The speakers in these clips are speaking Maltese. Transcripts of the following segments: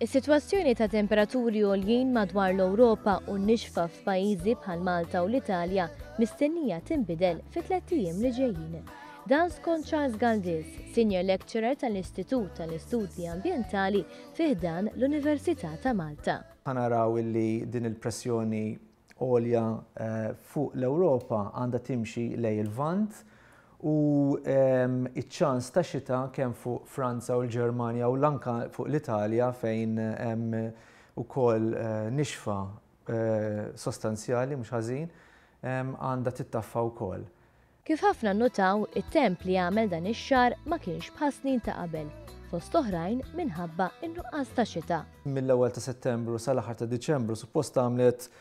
Is-sitwazzjoni ta' temperaturi għoljin madwar l-Ewropa u n-nixfa f'pajjiżi bħal Malta u l-Italja mistennija tinbidel fit-tlett ijiem li ġejjin. Dan skont Charles Galdes, Senior Lecturer tal-Istitut tal-Istudji Ambjentali fi ħdan l-Università ta' Malta. Ħa naraw illi din il-pressjoni għolja fuq l-Ewropa għandha timxi lejn il-Lvant u iċ-ċans ta' xita kemm fuq Franza u l-Ġermanja u anke fuq l-Italja fejn hemm ukoll nixfa sostanzjali mhux ħażin għandha tittaffa wkoll. Kif ħafna nnutaw, it-temp li għamel dan ix-xahar ma kienx bħas-snin ta' qabel, fost oħrajn minħabba n-nuqqas ta' xita. Mill-ewwel ta' Settembru sal-aħħar ta' Diċembru suppost għamlet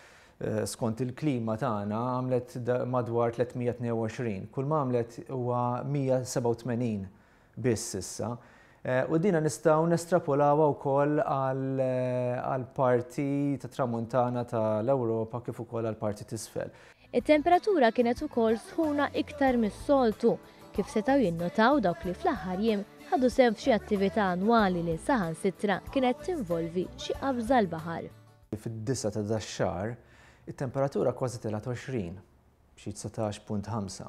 skont il-klima tagħna għamlet madwar 322. Kull ma għamlet huwa 187 biss issa. U dina nistgħu nestrapolawha wkoll għal parti ta' tramuntana tal-Ewropa kif ukoll għal parti t'isfel. It-temperatura kienet ukoll sħuna iktar mis-soltu, kif setgħu jinnotaw dawk li fl-aħħar jiem ħadu sehem f'xi attività annwali li saħansitra kienet tinvolvi xi qabża l-baħar. Fid-9 ta' dax-xahar, it-temperatura kważi telgħet 20, xi 19.5.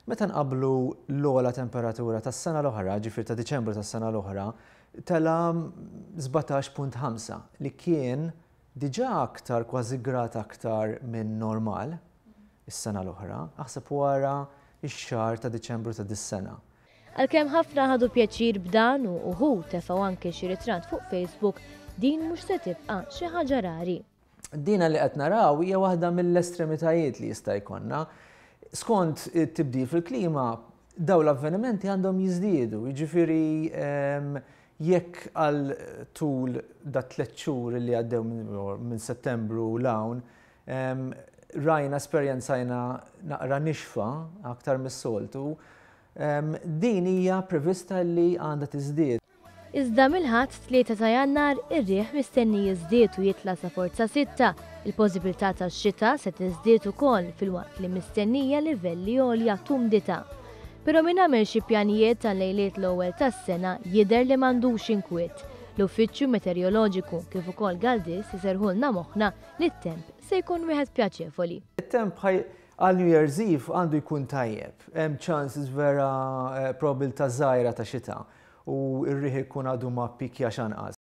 Meta nqabblu l-ogħla temperatura tas-sena l-oħra, ġifieri ta' Diċembru tas-sena l-oħra, tela' 17.5 li kien diġà aktar kważi grad aktar minn normal is-sena l-oħra, aħseb wara x-xahar ta' Diċembru ta' dis-sena. Għalkemm ħafna ħadu pjaċir b'dan u uħud tefgħu anke xi ritratt fuq Facebook, din mhux se tibqa' xi ħaġa rari. Dina li qed naraw hija waħda mill-estremitajiet li jista' jkollna. Skont it-tibdil fil-klima, dawn l-avvenimenti għandhom jiżdiedu, jiġifieri jekk għal tul da 3 xhur li għaddew minn Settembru 'l hawn, rajna esperjenzajna naqra nixfa aktar mis-soltu, din hija prevista li għandha tiżdied. Iżda mill-Ħadd 3 ta' Jannar ir-riħ mistenni jiżdied u jitla' sa forza 6, il-possibilità ta' xita se tiżdied ukoll filwaqt li mistennija livelli għolja t'umdità. Però min għamel xi pjanijiet għal lejliet l-ewwel tas-sena jidher li m'għandux inkwiet. L-Uffiċċju Meteoroloġiku kif ukoll Galdes iserħulna moħħna li t-temp se jkun wieħed pjaċevoli. It-temp għal New Year's Eve għandu jkun tajjeb. Hemm chances vera probabilità żgħira ta' xita u r-riħ ikun għadu ma ppikjax anqas.